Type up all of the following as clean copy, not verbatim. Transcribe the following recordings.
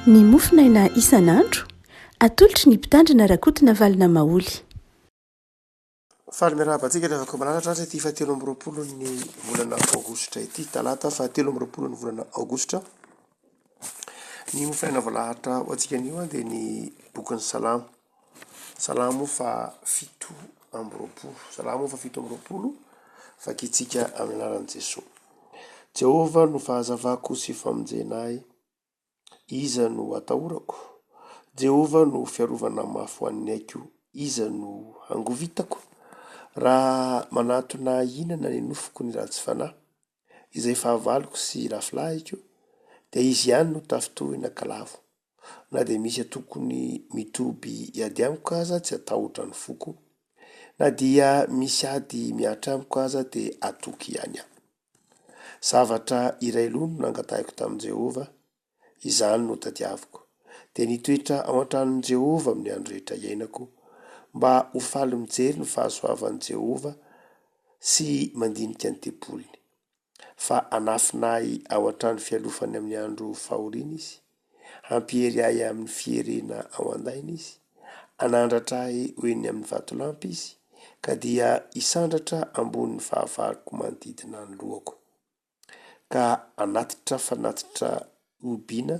Ny mofonaina isan'andro, atolotry ny Mpitandrina Rakotonavalona Maholy. Faly miarahaba antsika ry havako malala tratra ity fahatelo amby roapolo ny volana aogositra ity, talata fahatelo amby roapolo ny volana aogositra. Ny mofonaina voalahatra ho antsika anio dia ny bokin'ny Salamo. Salamo faha 27, Salamo faha 27, vakintsika amin'ny anaran'i Jesoa. Jehovah no fahazavako sy famonjena ahy, iza no atahorako? Jehovah no fiarovana mafy ho an'ny aiko, iza no hangovitako? Raha manatona hihinana ny nofoko ny ratsy fanahy, izay fahavaloko sy rafilahiko, dia izy ihany no tafintohina ka lavo. Na dia misy antokony mitoby hiady amiko aza tsy hatahotra ny foko, na dia misy ady mihatra amiko aza dia hatoky ihany aho. Zavatra iray loha no nangatahiko tamin'i Jehovah, izany no tadiaviko, dia ny hitoetra ao an-tranon'i Jehovah amin'ny andro rehetra iainako, mba ho faly mijery ny fahasoavan'i Jehovah sy mandinika ny tempoliny. Fa hanafina ahy ao an-trano fialofany amin'ny andro fahoriana izy, hampiery ahy amin'ny fierena ao an-dainy izy, hanandratra ahy ho eny amin'ny vatolampy izy, ka dia hisandratra ambonin'ny fahavaloko manodidina ny lohako, ka hanatitra fanatitra hobiana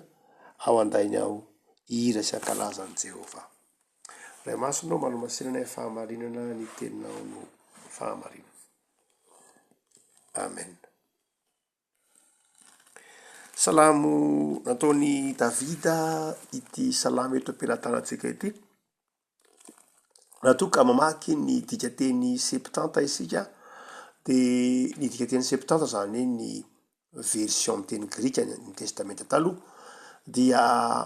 ao an-dainy aho, hihira sy hankalaza an'i Jehovah. Ray Masina ô, manomasinana ny fahamarinana, ny teninao no fahamarinana. Amen. Salamo nataon'i Davida ity salamo eto am-pelatanantsika ity. Raha toa ka mamaky ny dikanteny septanta isika de ny dikanteny septanta zany hoe ny version amy teny grika ny testamenta taloha dia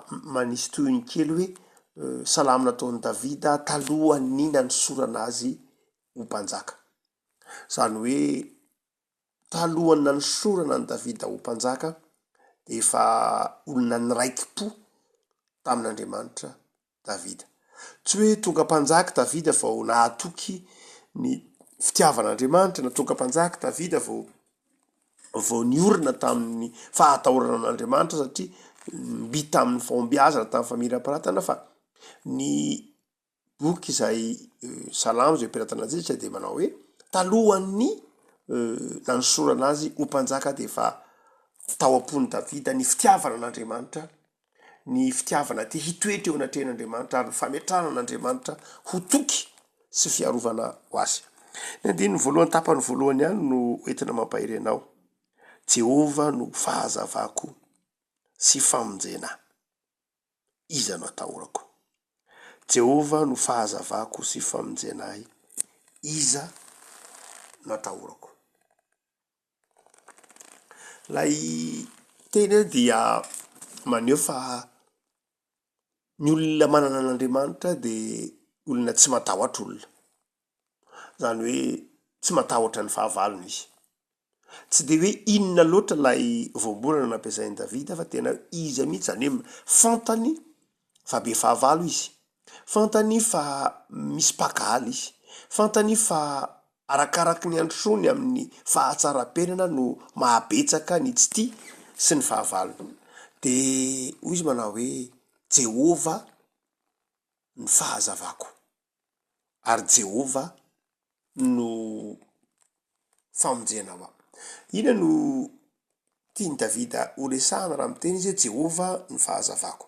manisy tohiny kely hoe salamo nataon'i Davida talohan'ny nanosorana azy ho mpanjaka. Izany hoe talohan'ny nanosorana an'i Davida ho mpanjaka dia efa olona niraiki-po tamin'Andriamanitra Davida. Tsy hoe tonga mpanjaka Davida vao nahatoky ny fitiavan'Andriamanitra na tonga mpanjaka Davida vao vao niorina tamin'ny fahatahorana an'Andriamanitra satria mby tamin'ny fahombiazana tamin'ny famirapiratana fa ny boky izay Salamo izay mpiratana antsika dia manao hoe talohan'ny nanosorana azy ho mpanjaka dia efa tao am-pon'i Davida ny fitiavana an'Andriamanitra, ny fitiavana te hitoetra eo anatrehan'Andriamanitra ary ny fametrahana an'Andriamanitra ho toky sy fiarovana ho azy. Ny andininy voalohany tapany voalohany ihany no entina mampahery anao. Jehovah no fahazavako sy famonjena ahy. Iza no atahorako? Jehovah no fahazavako sy famonjena ahy, iza no atahorako? Ilay teny eo dia maneho fa ny olona manana an'Andriamanitra de olona tsy matahotra olona. Zany hoe tsy matahotra ny fahavalony izy. Tsy dia hoe inona loatra ilay voambolana nampiasain'i Davida fa tena iza mihitsy, izany hoe fantany fa be fahavalo izy, fantany fa misy mpakahala izy, fantany fa arakaraky ny androsoany amin'ny fahatsaram-piainana no mahabetsaka ny tsy tia sy ny fahavalony. Dia hoy izy manao hoe, Jehovah ny fahazavako. ary Jehovah no famonjena ho ahy. Inona no tian'i Davida horesahana raha miteny izy hoe Jehovah no fahazavako?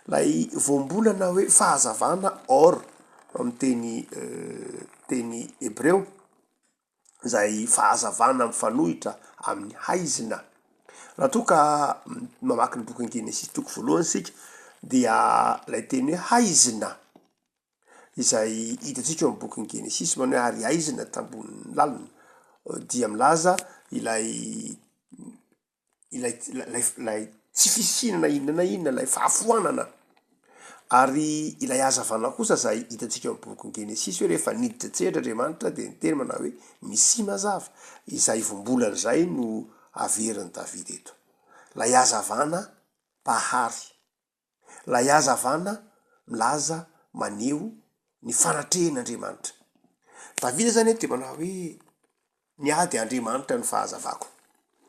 Ilay voambolana hoe fahazavana or amin'ny teny teny hebreo izay fahazavana mifanohitra amin'ny haizina. Raha toa ka mamaky ny bokin'i Genesisy toko voalohany isika dia ilay teny hoe haizina izay hitantsika eo amin'ny bokin'i Genesisy manao hoe ary haizina tambonin'ny lalina dia milaza ilay ilay ilay ilay tsy fisiana na inona na inona, ilay fahafoanana. Ary ilay hazavana kosa izay hitantsika ao amin'ny bokin'i Genesisy hoe rehefa niditra an-tsehatra Andriamanitra dia niteny manao hoe misia mazava. Izay voambolana izay no averin'i Davida eto. Ilay hazavana mpahary. Ilay hazavana milaza, maneho ny fanatrehan'Andriamanitra. Davida zany eto dia manao hoe ny ahy dia Andriamanitra no fahazavako.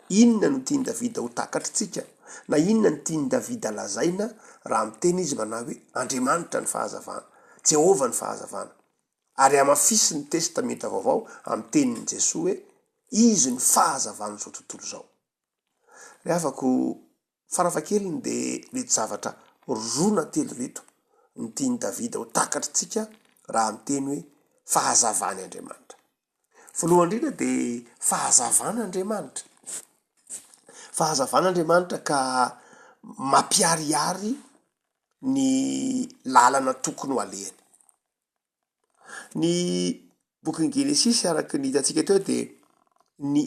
Inona no tian'i Davida ho takatritsika? Na inona no tian'i Davida lazaina raha miteny izy manao hoe Andriamanitra ny fahazavana, Jehovah ny fahazavana. Ary hamafisin'ny Testamenta Vaovao amin'ny tenin'i Jesoa hoe Izy no fahazavan'izao tontolo izao. Ry havako, farafahakeliny dia ireto zavatra roa na telo ireto no tian'i Davida ho takatritsika raha miteny hoe fahazavany Andriamanitra. Voalohany indrindra dia fahazavana Andriamanitra. Fahazavana Andriamanitra ka mampiharihary ny lalana tokony ho alehany. Ny bokin'ny Genesisy araka ny hitantsika teo dia ny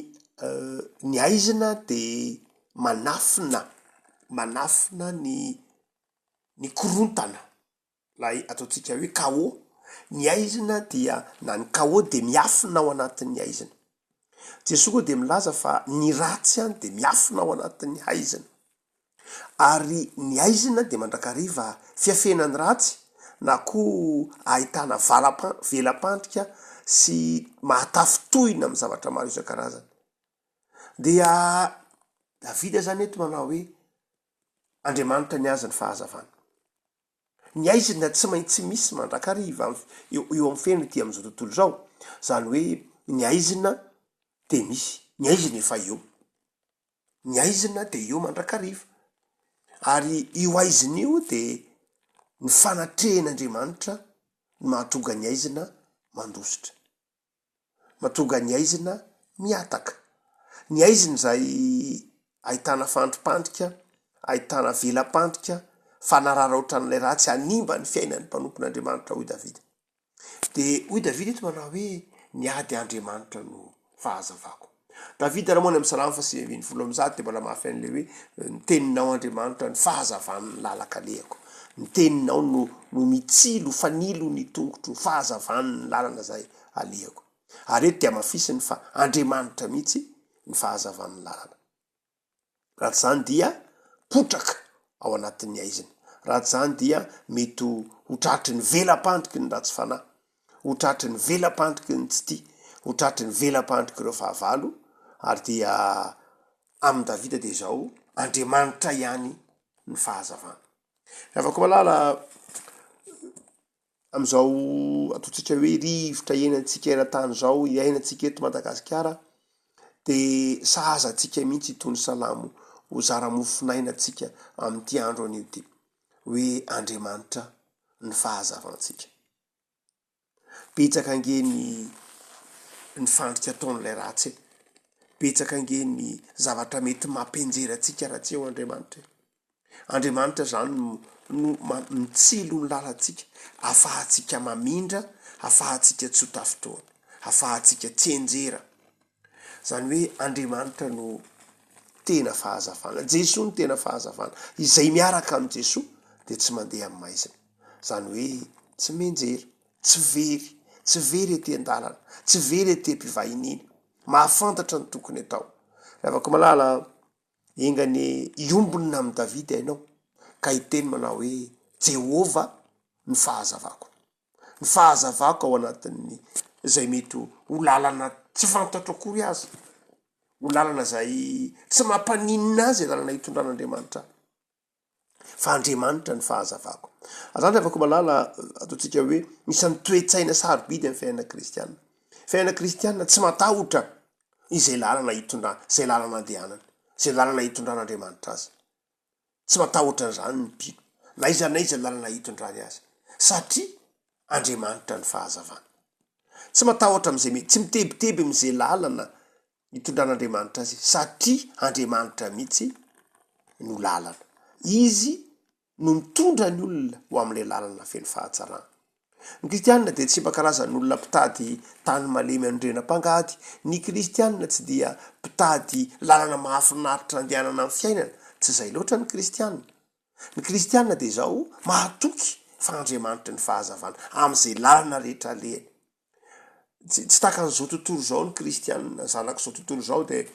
ny haizina dia manafina manafina ny ny korontana ilay ataontsika hoe chaos, ny haizina dia na ny chaos dia miafina ao anatin'ny haizina. Jesoa koa dia milaza fa ny ratsy any dia miafina ao anatin'ny haizina. Ary ny haizina dia mandrakariva fiafena ny ratsy na koa ahitana valam- vela-pandrika sy mahatafintohina amin'ny zavatra maro isan-karazany. Dia Davida zany eto manao hoe, Andriamanitra ny azy ny fahazavana. Ny haizina tsy maintsy misy mandrakariva eo eo amin'ny fiainana ety amin'izao tontolo izao. Izany hoe ny haizina dia misy, ny haizina efa eo. Ny haizina dia eo mandrakariva. Ary io haizina io dia ny fanatrehan'Andriamanitra no mahatonga ny haizina mandositra. Mahatonga ny haizina mihataka. Ny haizina izay ahitana fandripandrika, ahitana vela-pandrika, fanararaotran'ilay ratsy hanimba ny fiainan'ny mpanompon'Andriamanitra hoy Davida. Dia hoy Davida eto manao hoe, Ny ady Andriamanitra no fahazavako. Davida raha moa any amin'ny Salamo faha 119 dia mbola mafy an'ilay hoe, Ny teninao Andriamanitra no fahazavan'ny lalan-kalehako. Ny teninao no no mitsilo fanilo ny tongotro, fahazavan'ny lalana izay alehako. Ary eto dia hamafisiny fa Andriamanitra mihitsy ny fahazavan'ny lalana. Raha tsy izany dia potraka ao anatin'ny haizina. Raha tsy izany dia mety ho tratry ny vela-pandriky ny ratsy fanahy, ho tratry ny vela-pandriky ny tsy tia, ho tratry ny vela-pandrik'ireo fahavalo, ary dia amin'i Davida dia izao, Andriamanitra ihany ny fahazavana. Ry havako malala, amin'izao ataontsika hoe rivotra iainantsika eran-tany izao, iainantsika eto Madagasikara, de sahaza antsika mihitsy itony salamo ho zara mofonaina antsika amin'ity andro anio ity, hoe Andriamanitra ny fahazavantsika. Betsaka ange ny ny fandrika ataon'ilay ratsy e, betsaka ange ny zavatra mety mampianjera antsika raha tsy eo Andriamanitra e. Andriamanitra zany no no mitsilo ny lalantsika afahantsika mamindra, afahantsika tsy ho tafintohina, afahantsika tsy enjera. Zany hoe Andriamanitra no tena fahazavana, Jesoa no tena fahazavana, izay miaraka amin'i Jesoa de tsy mandeha amin'ny maizina, zany hoe tsy mianjera, tsy very, tsy very ety an-dalana, tsy very ety am-pivahiniana, mahafantatra ny tokony atao. Ry havako malala an! Enga anie hiombona amin'i Davida ianao, ka hiteny manao hoe, Jehovah no fahazavako. Ny fahazavako ao anatin'ny izay mety ho lalana tsy fantatro akory aza, ho lalana izay tsy mampaninona azy ilay lalana itondran'Andriamanitra ahy. Fa Andriamanitra no fahazavako. Azany ry havako malala, ataontsika hoe isan'ny toe-tsaina sarobidy amin'ny fiainana kristiana. Fiainana kristiana tsy matahotra izay lalana itondrana, izay lalana andehanany, izay lalana itondran'Andriamanitra azy. Tsy matahotra an'izany ny mpino, na aiza na aiza lalana itondrany azy, satria Andriamanitra no fahazavana. Tsy matahotra amin'izay mety, tsy mitebiteby amin'izay lalana nitondran'Andriamanitra azy satria Andriamanitra mihitsy no lalana. Izy no mitondra ny olona ho amin'ilay lalana feno fahatsarana. Ny kristianina dia tsy mba karazan'olona mpitady tany malemy anorenam-pangady. Ny kristianina tsy dia mpitady lalana mahafinaritra andehanana amin'ny fiainana. Tsy izay loatra ny kristianina. Ny kristianina dia izao, mahatoky fa Andriamanitry ny fahazavana amin'izay lalana rehetra alehany. Tsy tsy takan'izao tontolo izao ny kristianina, zanak'izao tontolo izao dia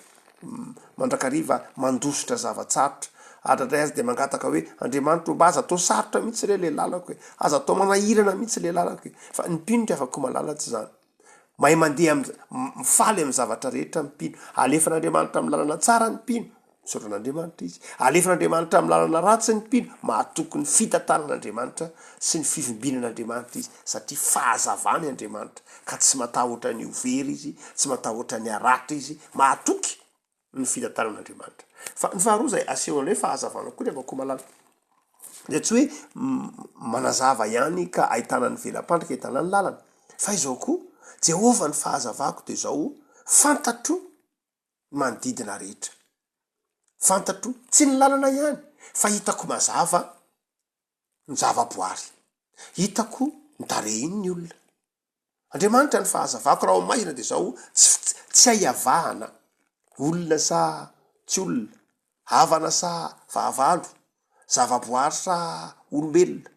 mandrakariva mandositra zava-tsarotra, ary indraindray aza dia mangataka hoe, Andriamanitra ô mba aza atao sarotra mihitsy re le lalako e, aza atao manahirana mihitsy le lalako e, fa ny mpino ry havako malala tsy izany, mahay mandeha am- mifaly amin'ny zavatra rehetra ny mpino, alefan'Andriamanitra amin'ny lalana tsara ny mpino. Misaotra an'Andriamanitra izy. Alefan'Andriamanitra amin'ny lalana ratsy ny mpino, mahatoky ny fitantanan'Andriamanitra sy ny fivimbinan'Andriamanitra izy, satria fahazavany Andriamanitra, ka tsy matahotra ny ho very izy, tsy matahotra ny haratra izy, mahatoky ny fitantanan'Andriamanitra. Fa ny faharoa izay asehon'ilay hoe fahazavana koa ry havako malala, dia tsy hoe manazava ihany ka ahitana ny vela-pandrika, ahitana ny lalana, fa izao koa, Jehovah ny fahazavako dia izao, fantatro ny manodidina rehetra. Fantatro, tsy ny lalana ihany, fa hitako mazava ny zavaboary. Hitako ny tarehin'ny olona. Andriamanitra ny fahazavako, raha ao maizina dia izao, tsy tsy hay avahana, olona sa tsy olona, havana sa fahavalo, zavaboary sa olombelona,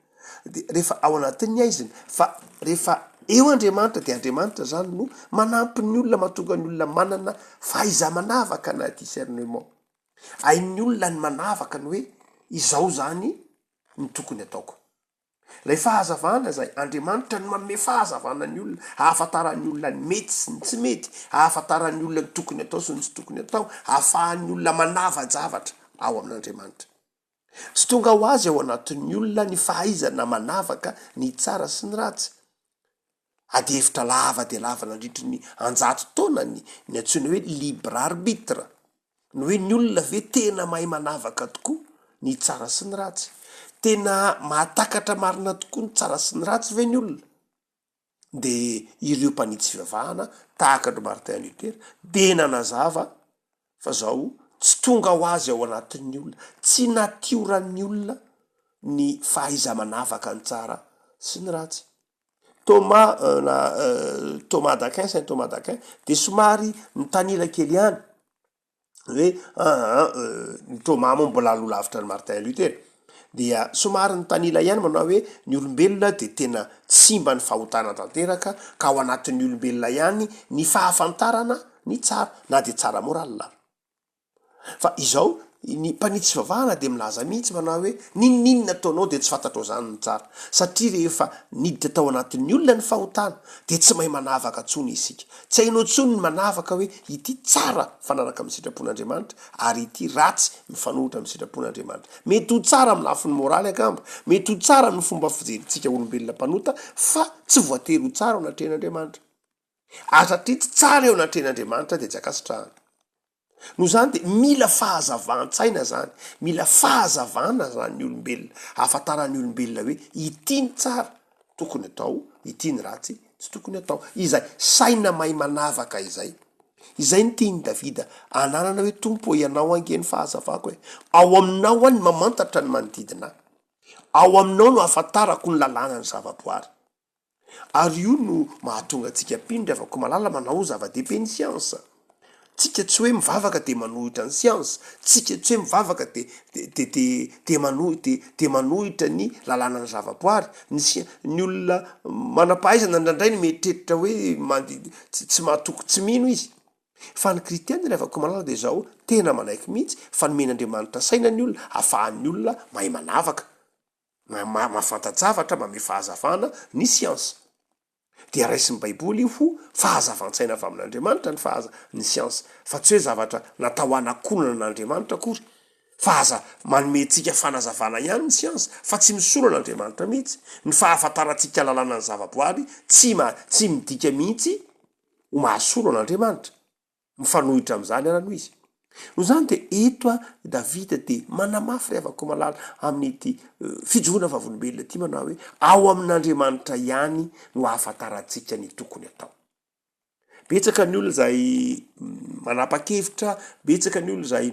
de rehefa ao anatin'ny haizina, fa rehefa eo Andriamanitra de Andriamanitra zany no manampy ny olona mahatonga ny olona manana fahaiza-manavaka na discernement, hain'ny olona ny manavaka ny hoe izao zany no tokony ataoko. Ilay fahazavana izay Andriamanitra no manome fahazavana ny olona, ahafantaran'ny olona ny mety sy ny tsy mety, ahafantaran'ny olona ny tokony atao sy ny tsy tokony atao, ahafahan'ny olona manava-javatra ao amin'Andriamanitra. Tsy tonga ho azy ao anatin'ny olona ny fahaizana manavaka ny tsara sy ny ratsy. Adihevitra lava dia lava nandritry ny anjato taona ny ny antsoina hoe libre arbitre, ny hoe ny olona ve tena mahay manavaka tokoa ny tsara sy ny ratsy? Tena mahatakatra marina tokoa ny tsara sy ny ratsy ve ny olona? Dia ireo mpanitsy fivavahana tahaka an-dry Martin Luther dia nanazava fa zao tsy tonga ho azy ao anatin'ny olona, tsy natioran'ny olona ny fahaiza-manavaka ny tsara sy ny ratsy. Thomas na Thomas d'Aquin, Saint Thomas d'Aquin, dia somary mitanila kely ihany hoe aa ny Thomas moa mbola aloha lavitra an'i Martin Luther, dia somary nitanila ihany manao hoe ny olombelona dia tena simba ny fahotana tanteraka ka ao anatin'ny olombelona ihany ny fahafantarana ny tsara na dia tsara moral ary. Fa izao, ny mpanitsy fivavahana dia milaza mihitsy manao hoe, n'inon'inona ataonao dia tsy fantatrao izany ny tsara. Satria rehefa niditra tao anatin'ny olona ny fahotana dia tsy mahay manavaka intsony isika. Tsy hainao intsony ny manavaka hoe ity tsara mifanaraka amin'ny sitrapon'Andriamanitra ary ity ratsy mifanohitra amin'ny sitrapon'Andriamanitra. Mety ho tsara amin'ny lafiny moraly angamba, mety ho tsara amin'ny fomba fijerintsika olombelona mpanota fa tsy voatery ho tsara ao anatrehan'Andriamanitra. Ary satria tsy tsara eo anatrehan'Andriamanitra dia tsy ankasitrahana. Noho izany dia mila fahazavan-tsaina izany, mila fahazavana izany ny olombelona, ahafantaran'ny olombelona hoe ity ny tsara tokony atao, ity ny ratsy tsy tokony atao. Izay saina mahay manavaka izay. Izay no tian'i Davida ananana hoe Tompo ô Ianao ange ny fahazavako e! Ao aminao aho ny mamantatra ny manodidina ahy. Ao aminao no ahafantarako ny lalàna ny zavaboary. Ary io no mahatonga antsika mpino ry havako malala manao zava-dehibe ny siansa. Tsika tsy hoe mivavaka de manohitra ny siansa, tsika tsy hoe mivavaka de de de de manohy de de manohitra ny lalànan'ny zavaboary. Ny sia- ny olona manam-pahaizana indraindray no mieritreritra hoe mandi- tsy tsy mahatoky tsy mino izy. Fa ny kristiana ry havako malala de zao, tena manaiky mihitsy fa nomen'Andriamanitra saina ny olona ahafahan'ny olona mahay manavaka. Mahafanta-javatra, mamehy fahazavana ny siansa. Dia raisin'ny Baiboly ho fahazavan-tsaina avy amin'Andriamanitra ny fahaza, ny siansa, fa tsy hoe zavatra natao hanakonana an'Andriamanitra akory. Fa aza manome antsika fanazavana ihany ny siansa, fa tsy misolo an'Andriamanitra mihitsy. Ny fahafantarantsika lalànan'ny zavaboary tsy ma, tsy midika mihitsy ho mahasolo an'Andriamanitra. Mifanohitra amin'izany ara no izy. Noho izany dia eto a Davida dia manamafy ry havako malala amin'ity fijoroana vavolombelona ity manao hoe ao amin'Andriamanitra ihany no ahafantarantsika ny tokony atao. Betsaka ny olona izay manapa-kevitra, betsaka ny olona izay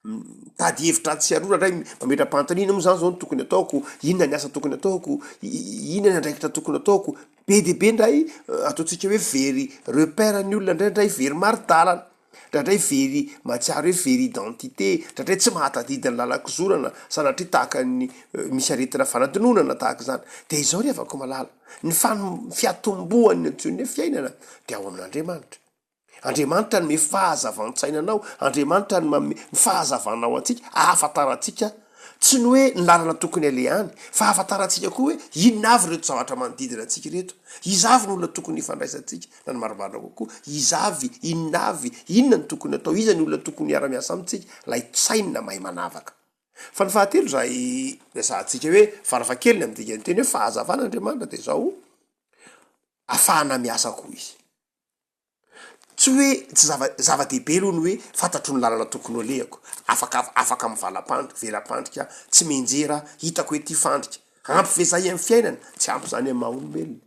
mitady hevitra atsy sy aroa indray mametra-panontaniana moa zany zao no tokony ataoko, inona ny asa tokony ataoko, inona ny andraikitra tokony ataoko, be dia be ndray ataontsika hoe very repère ny olona ndraindray very mari-dalana, ndraindray very mahatsiaro hoe very identité, ndraindray tsy mahatadidy ny lalan-kizorana sanatria tahaka ny misy aretina fanadinoana na tahaka izany, de izao ry havako malala, ny fan- fiatombohan'ny antsoin'ny hoe fiainana de ao amin'Andriamanitra. Andriamanitra no manome fahazavan-tsaina anao, Andriamanitra no manome ny fahazavana ho antsika, ahafantarantsika. Tsy ny hoe ny lalana tokony alehany, fa ahafantarantsika koa hoe inona avy ireto zavatra manodidina antsika ireto, iza avy no olona tokony hifandraisantsika, na ny marimarina kokoa, iza avy, inona avy, inona no tokony atao, iza ny olona tokony hiara-miasa amintsika, ilay tsaina mahay manavaka. Fa ny fahatelo izay resahantsika hoe farafahakeliny amin'ny dikan'ny teny hoe fahazavana Andriamanitra dia izao, afahana miasa koa izy. Tsy hoe tsy zava zava-dehibe aloha ny hoe fantatro ny lalana tokony ho alehako, afaka afaka mivalam-pandrika, vela-pandrika, tsy mianjera, hitako hoe ity fandrika. Ampy ve zay amin'ny fiainana? Tsy ampy zany amin'ny maha olombelona.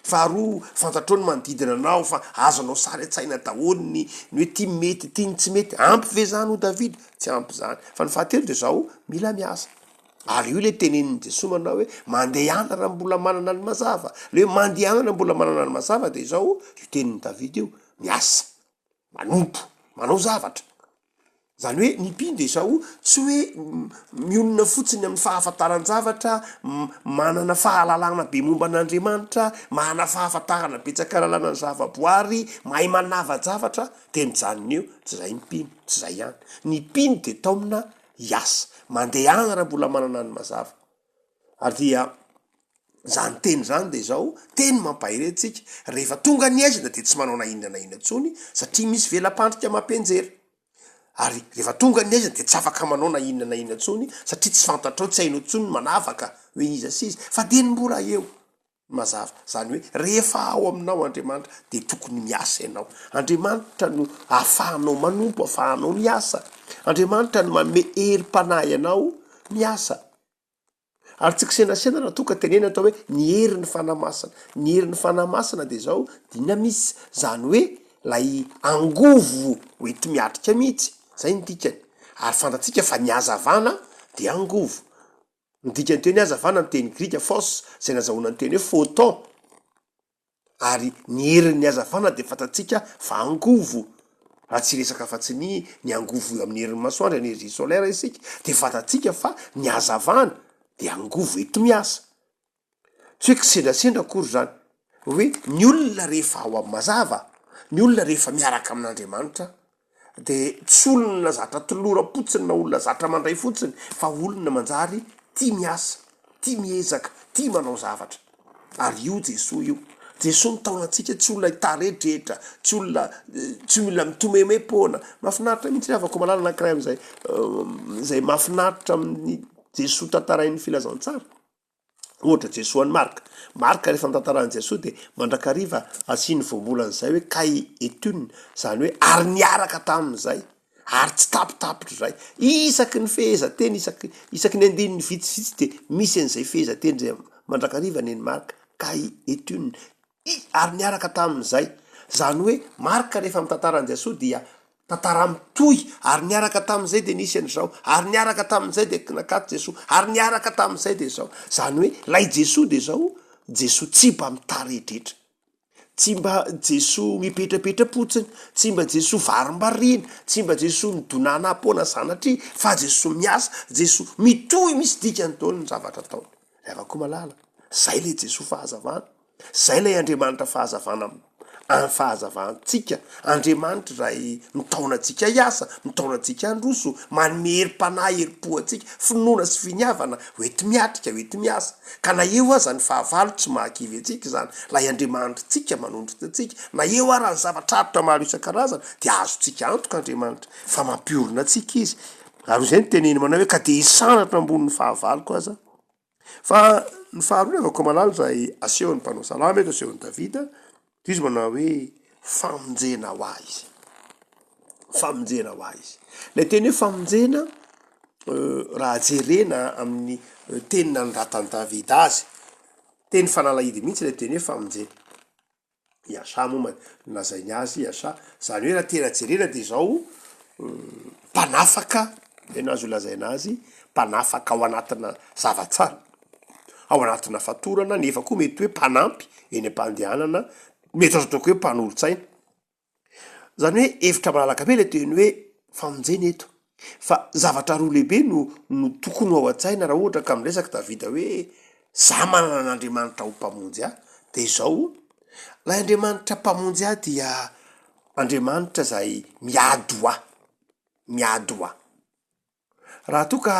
Faharoa, fantatrao ny manodidina anao fa azonao sary an-tsaina daholo ny ny hoe ity mety, ity ny tsy mety. Ampy ve zany hoy Davida? Tsy ampy zany. Fa ny fahatelo de zao, mila miasa. Ary io le tenenin'i Jesoa manao hoe mandehana raha mbola manana ny mazava. Le hoe mandehana raha mbola manana ny mazava de izao, io tenin'i Davida io, miasa, manompo, manao zavatra. Zany hoe ny mpino de izao, tsy hoe mionona fotsiny amin'ny fahafantaran-javatra, manana fahalalana be momba an'Andriamanitra, manana fahafantarana betsaka ahalalana ny zavaboary, mahay manava-javatra, de mijanona eo, tsy zay ny mpino, tsy zay ihany. Ny mpino de taomina hiasa. Mandehana raha mbola manana ny mazava. Ary dia izany teny izany dia izao, teny mampahery antsika, rehefa tonga ny aizina dia tsy manao na inona na inona intsony satria misy vela-pandrika mampianjera. Ary rehefa tonga ny aizina dia tsy afaka manao na inona na inona intsony satria tsy fantatrao, tsy hainao intsony ny manavaka hoe iza sy iza, fa dia ny mbola eo. Mazava. Izany hoe rehefa ao aminao Andriamanitra dia tokony miasa ianao. Andriamanitra no ahafahanao manompo, ahafahanao miasa. Andriamanitra no manome herim-panahy anao miasa. Ary tsy kisendrasendra raha toa ka tenenina atao hoe ny herin'ny Fanahy Masina. Ny herin'ny Fanahy Masina dia izao, dynamis, izany hoe ilay angovo hoenti-miatrika mihitsy. Izay no dikany. Ary fantatsika fa ny hazavana dia angovo. Ny dikan'ny teny hazavana amin'ny teny grika, phos, izay nazahoana ny teny hoe photon. Ary ny herin'ny hazavana dia fantatsika fa angovo. Raha tsy hiresaka afa-tsy ny ny angovo amin'ny herin'ny masoandro, energie solaire, isika, dia fantatsika fa ny hazavana dia angovo enti-miasa. Tsy hoe kisendrasendra akory izany. Hoe ny olona rehefa ao amin'ny mazava, ny olona rehefa miaraka amin'Andriamanitra dia tsy olona zatra toloram-potsiny na olona zatra mandray fotsiny fa olona manjary tia miasa, tia miezaka, tia manao zavatra. Ary io Jesoa io. Jesoa mitaona antsika tsy olona hitaredretra, tsy olona tsy olona mitomemem-poana. Mahafinaritra mihitsy ry havako malala anankiray amin'izay izay mahafinaritra amin'ny Jesoa tantarain'ny filazantsara. Ohatra, Jesoa an'i Marka. Marka rehefa mitantara an'i Jesoa dia mandrakariva asiany voambolana izay hoe kai etun, izany hoe ary niaraka tamin'izay, ary tsy tapitapitra izay. Isaky ny fehezanteny, isaky isaky ny andininy vitsivitsy dia misy an'izay fehezanteny izay mandrakariva nen'i Marka, kai etun, i ary niaraka tamin'izay. Izany hoe Marka rehefa mitantara an'i Jesoa dia Tantara mitohy, ary niaraka tamin'izay dia nisy an'izao, ary niaraka tamin'izay dia nakato Jesoa, ary niaraka tamin'izay dia izao. Izany hoe ilay Jesoa dia izao, Jesoa tsy mba mitaredretra, tsy mba Jesoa mipetrapetra-potsiny, tsy mba Jesoa varimbariana, tsy mba Jesoa midonanam-poana sanatria, fa Jesoa miasa, Jesoa mitohy misy dikany daholo ny zavatra ataony. Ry havako malala, izay ilay Jesoa fahazavana. Zay ilay Andriamanitra fahazavana an fahazavantsika, Andriamanitra izay mitaona antsika hiasa, mitaona antsika handroso, manome herim-panahy, herim-po antsika, finoana sy finiavana ho enti-miatrika, ho enti-miasa. Ka na eo aza ny fahavalo tsy mahakivy antsika izany, ilay Andriamanitritsika manondrotra antsika, na eo ara ny zava-tsarotra maro isan-karazany dia azontsika antoka Andriamanitra fa mampiorina antsika Izy. Ary izay no teneniny manao hoe ka dia hisandratra ambonin'ny fahavaloko aza Fa ny faharoa nefa koa malala izay asehon'ny mpanao salamo eto, asehon'i Davida, dia izy manao hoe famonjena ho ahy izy, famonjena ho ahy izy. Ilay teny hoe famonjena raha jerena amin'ny teny nanoratan'i Davida azy, teny fanalahidy mihitsy ilay teny hoe famonjena. I Asa moa ma- nolazainy azy i Asa, zany hoe raha tena jerena de zao mpanafaka tena azo lazaina azy, mpanafaka ao anatina zava-tsara, ao anatina fatorana nefa koa mety hoe mpanampy eny am-pandehanana, mety azo atao koa hoe mpanolotsaina. Zany hoe hevitra malalaka be le teny hoe famonjena eto, fa zavatra roa lehibe no no tokony ho ao an-tsaina raha ohatra ka miresaka Davida hoe za manana an'Andriamanitra ho mpamonjy ahy, de izao, lay Andriamanitra mpamonjy ahy dia Andriamanitra zay miady ho ahy, miady ho ahy. Raha toa ka.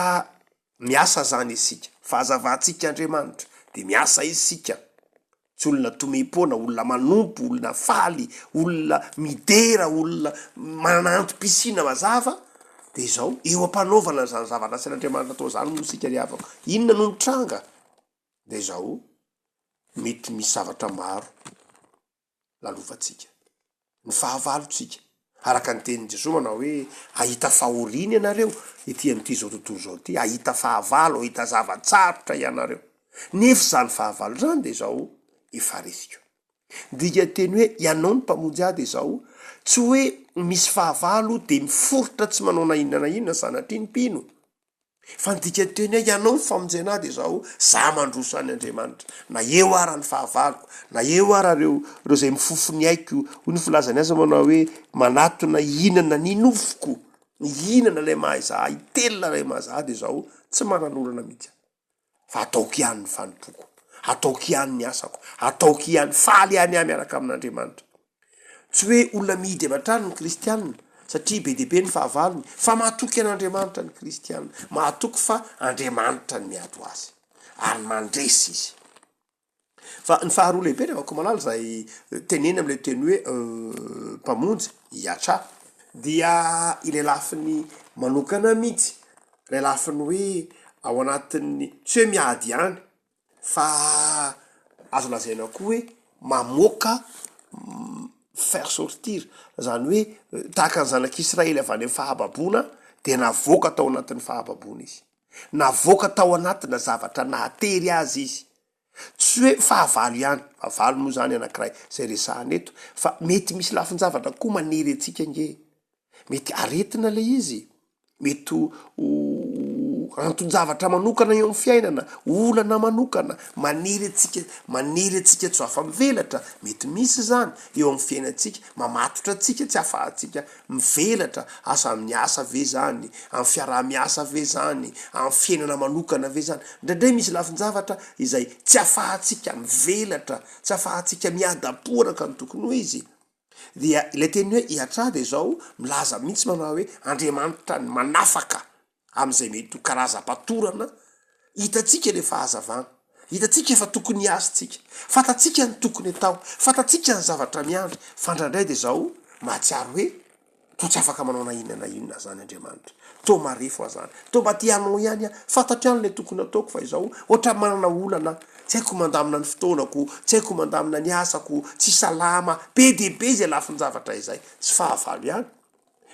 Miasa zany isika. Fahazavantsika Andriamanitra de miasa isika. Tsy olona tomem-poana, olona manompo, olona faly, olona midera, olona manana antom-pisiana mazava, de izao, eo am-panaovana an'izany zavatra asain'Andriamanitra atao izany moa isika ry havako, inona no mitranga? De izao, mety misy zavatra maro lalovantsika, ny fahavalontsika. Araka ny tenin'i Jesoa manao hoe, hahita fahoriana ianareo ety amin'ity izao tontolo izao ity, hahita fahavalo, hahita zava-tsarotra ianareo. Nefa izany fahavalo izany dia izao, efa resiko. Ny dikanteny hoe ianao no mpamonjy ahy dia izao, tsy hoe misy fahavalo dia miforitra tsy manao na inona na inona sanatria ny mpino. Fa ny dikan'ny teny hoe ianao no famonjena ahy dia izao, za mandroso any Andriamanitra, na eo ara ny fahavaloko, na eo ara ireo ireo izay mifofo ny aiko, hoy ny filazany azy manao hoe manatona hihinana ny nofoko, hihinana ilay maha izaho ahy, hitelina ilay maha izaho ahy dia izao, tsy manan'olana mihitsy aho. Fa ataoko ihany ny fanompoako, ataoko ihany ny asako, ataoko ihany, faly ihany aho miaraka amin'Andriamanitra. Tsy hoe olona mihidy avy hatrany ny kristiana satria be dia be ny fahavalony fa mahatoky an'Andriamanitra ny kristiana, mahatoky fa Andriamanitra no miady ho azy ary mandresy izy. Fa ny faharoa lehibe ry havako malala izay tenenina amin'ilay teny hoe mpamonjy, Yatra, dia ilay lafiny manokana mihitsy, ilay lafiny hoe ao anatin'ny, tsy hoe miady ihany Fa azo lazaina koa hoe mamoaka, faire sortir, zany hoe tahaka ny zanak'Israely avy any amin'ny fahababoana dia navoaka tao anatin'ny fahababoana izy. Navoaka tao anatina zavatra nahatery azy izy. Tsy hoe fahavalo ihany, fahavalo moa zany anankiray zay resahana eto, fa mety misy lafin-javatra koa manery antsika ange e. Mety aretina le izy, mety ho anton-javatra manokana eo amin'ny fiainana, olana manokana, manery antsika, manery antsika tsy ho afa-mivelatra, mety misy izany eo amin'ny fiainantsika, mamatotra antsika tsy ahafahantsika mivelatra, asa amin'ny asa ve izany, amin'ny fiaraha-miasa ve izany, amin'ny fiainana manokana ve izany, indraindray misy lafin-javatra izay tsy ahafahantsika mivelatra, tsy ahafahantsika miadam-po araka ny tokony ho izy. Dia ilay teny hoe Iatra dia izao milaza mihitsy manao hoe Andriamanitra ny manafaka amin'izay mety ho karazam-patorana, hitantsika ilay fahazavana, hitantsika efa tokony hiasa isika, fantatsika ny tokony atao, fantatsika ny zavatra miandry, fa indraindray dia izao mahatsiaro hoe toa tsy afaka manao na inona na inona izany Andriamanitra, toa marefo aho izany, toa mba te hanao ihany aho, fantatro ihany ilay tokony ataoko fa izao ohatran'ny manana olana aho, Tsy haiko mandamina ny fotoanako, tsy haiko mandamina ny asako, tsy salama, be dia be izay lafin-javatra izay, tsy fahavalo ihany.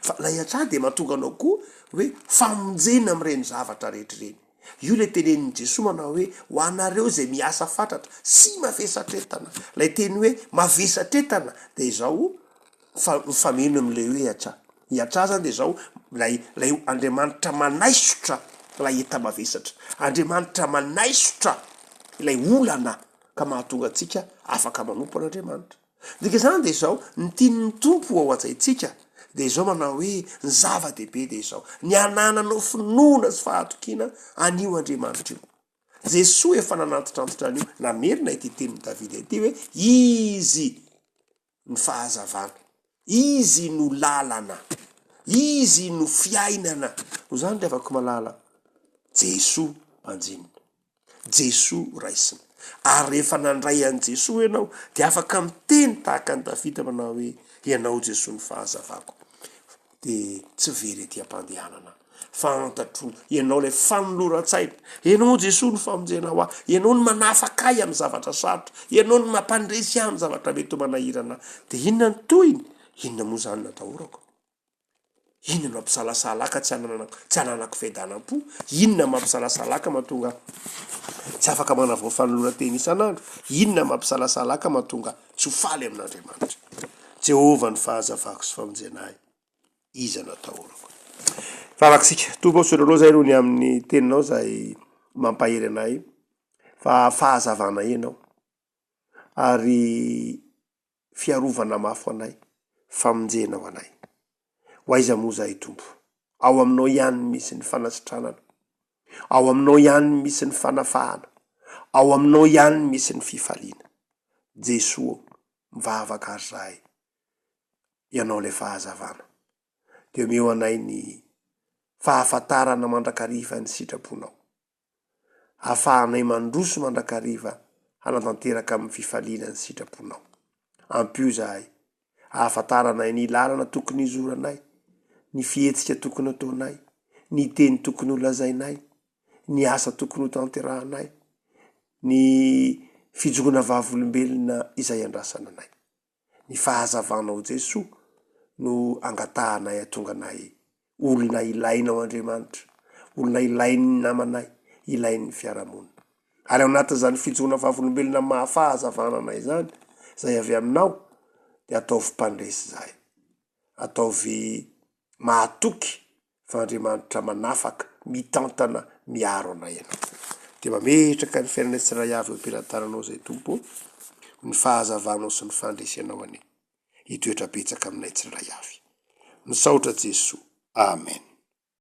Fa ilay hatrany dia mahatonga anao koa hoe famonjena amin'ireny zavatra rehetra ireny. Io ilay tenenin'i Jesoa manao hoe, ho anareo izay miasa fatratra sy mavesatretana. Ilay teny hoe mavesatretana dia izao, Fa mifameno amin'ilay hoe Atra. I Atra zany dia izao, ilay ilay Andriamanitra manaisotra ilay enta-mavesatra. Andriamanitra manaisotra ilay olana ka mahatonga antsika afaka manompo an'Andriamanitra. Ny dikan'izany dia izao, ny tian'ny Tompo ao an-tsaintsika dia izao manao hoe, ny zava-dehibe dia izao, ny hanananao finoana sy fahatokiana an'io Andriamanitra io. Jesoa efa nanantitrantitra an'io, namerina ity tenin'i Davida ity hoe, Izy ny fahazavana. Izy no lalana. Izy no fiainana. Noho izany ry havako malala, Jesoa banjinina. Jesoa raisina. Ary rehefa nandray an'i Jesoa ianao, dia afaka miteny tahaka an'i Davida manao hoe, Ianao Jesoa no fahazavako. Dia tsy very ety am-pandehanana. Fantatro, Ianao ilay fanoloran-tsaina. Ianao Jesoa no famonjena ho ahy. Ianao no manafaka ahy amin'ny zavatra sarotra. Ianao no mampandresy ahy amin'ny zavatra mety ho manahirana ahy. Dia inona ny tohiny? Inona moa izany no atahorako? Inona no hampisalasala ahy ka tsy hananako, tsy hananako fiadanam-po? Inona no mampisalasala ahy ka mahatonga ahy tsy afaka manavao fanoloran-tena isan'andro? Inona no mampisalasala ahy ka mahatonga ahy tsy ho faly amin'Andriamanitra? Jehovah no fahazavako sy famonjena ahy. Iza no atahorako? Vavaka isika. Tompo ô, misaotra Anao izahay noho ny amin'ny Teninao izay mampahery anay fa fahazavana Ianao ary fiarovana mafy ho anay, famonjena ho anay. Ho aiza moa izahay Tompo? Ao Aminao ihany no misy ny fanasitranana. Ao Aminao ihany no misy ny fanafahana. Ao Aminao ihany no misy ny fifaliana. Jesoa ô, mivavaka ary izahay. Ianao ilay fahazavana. Dia omeo anay ny fahafantarana mandrakariva ny sitraponao. Ahafahanay mandroso mandrakariva hanatanteraka amin'ny fifaliana ny sitraponao. Ampio izahay ahafantaranay ny lalana tokony hizoranay, ny fihetsika tokony hataonay, ny teny tokony holazainay, ny asa tokony hotanterahanay, ny fijoroana vavolombelona izay andrasana anay. Ny fahazavanao Jesoa no angatahanay hatonga anay olona ilainao Andriamanitra, olona ilain'ny namanay, ilain'ny fiarahamonina. Ary ao anatin'izany fijoroana vavolombelona maha fahazavana anay izany, izay avy aminao, dia ataovy mpandresy izahay. Ataovy mahatoky fa Andriamanitra manafaka, mitantana, miaro anay Ianao. Dia mametraka ny fiainanay tsirairay avy eo am-pelatananao izay Tompo ô, ny fahazavanao sy ny fandresenao anie hitoetra betsaka aminay tsirairay avy. Misaotra Jesoa. Amen.